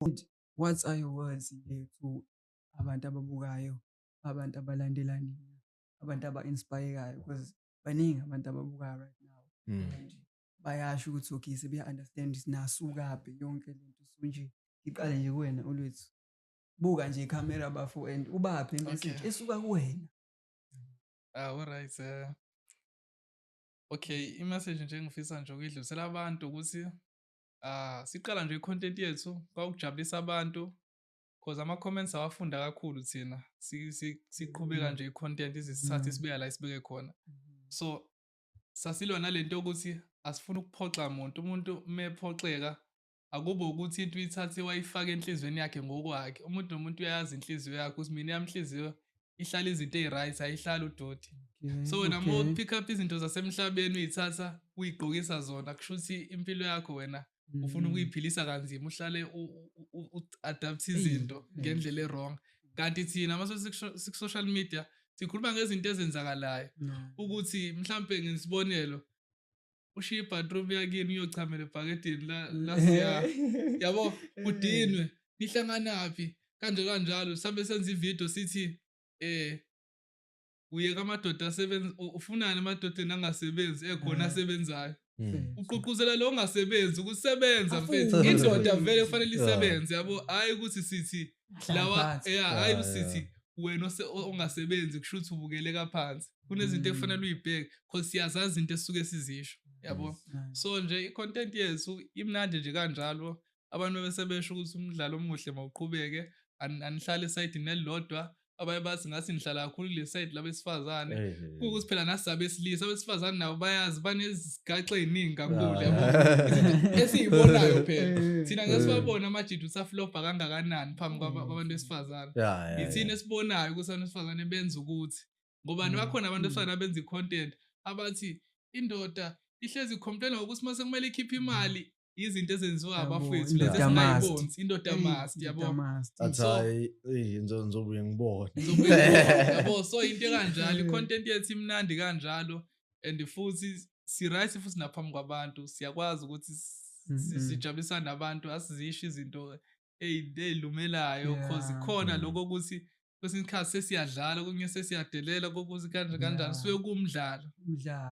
And what are your words nje to abantu ababukayo, abantu abalandela nina, abantu aba-inspire-ekayo, because baningi abantu ababukayo right now and bayasho ukuthi okay, sebeya-understand ukuthi nasukaphi yonke lento. So nje iqale nje kuwena, Olwethu, buka nje ikhamera, bafo, and ubaphe i-message esuka kuwena. Ah, alright. Okay, i-message nje engifisa nje ukuyidlulisela abantu ukuthi siqala nje i-content yethu kwakujabulisa abantu, 'cause ama-comments awafunda kakhulu thina. Siqhubeka nje i-content ize sithathe isibeka la isibeke khona. So sasilwa nalento yokuthi asifuni ukuphoxa muntu. Umuntu mephoxeka akube ukuthi into uyithathe wayifaka enhliziyweni yakhe ngokwakhe. Umuntu nomuntu uyayazi inhliziyo yakhe ukuthi mina yami inhliziyo ihlala izinto ey'right, ayihlali udoti. So wena uma u-pick up izinto zasemhlabeni, uyithatha uyigqokisa zona, kusho ukuthi impilo yakho wena ufuna ukuyiphilisa kanzima, uhlale u-adapt izinto ngendlela e-wrong. Kanti thina mase siku-social media sikhuluma ngezinto ezenzakalayo ukuthi mhlampe, ngesibonelo, ushiye i-bathroom yakini uyochamela ebhakedeni la lasiya, yabo, udinwe, nihlanganaphi, kanje kanjalo. Sabe senza ividiyo sithi uyeka amadoda asebenza, ufunani emadodeni angasebenzi ekhona asebenzayo? Uqhuquzela lo ongasebenzi ukusebenza, mfethu. Afunde. Indoda vele kufanele isebenze, yabo. Hhayi ukuthi sithi Hlala lawa phansi. Yeah, hhayi ukuthi sithi wena ongasebenzi kusho ukuthi ubukeleka phansi. Kunezinto ekufanele uyibheke, 'cause siyazazi izinto esisuke sizisho, yabo. So nje i-content yethu imnandi nje kanjalo. Abantu bese besho ukuthi umdlalo omuhle, mawuqhubeke, anihlale esayidini elilodwa. Abanye bathi ngathi nihlala kakhulu kule side labesifazane. Kuwukuthi phela nasi abesilisa, abesifazane nabo bayazi, banezigaxa ey'ningi kakhulu, yabo. Izinto esiyibonayo phela. Thina ngeke siwabone amajita ukuthi aflopha kangakanani phambi kwabantu besifazane. Ithina esibonayo ukuthi abantu besifazane benza ukuthi ngobani. Bakhona abantu besifazane abenza i-content abathi indoda ihlezi i-complain ngokuthi mase kumele ikhiphe imali, izinto ezenziwa Yabo, abafowethu lezi indoda must. esingayiboni, indoda Eyi, must, yabo. indoda must. Athi hayi, eyi, ngizobuye ngibone. Ngizobuye ngibone, yabo. So into ekanjalo, i-content yethu imnandi kanjalo, and futhi si-right futhi naphambi kwabantu siyakwazi ukuthi sijabulisane nabantu, asizisho izinto ey'lumelayo, 'cause khona lokho ukuthi kwesinye isikhathi sesiyadlala, kokunye sesiyadelela, kokuthi kanje kanjani, suke kuwumdlalo. Umdlalo.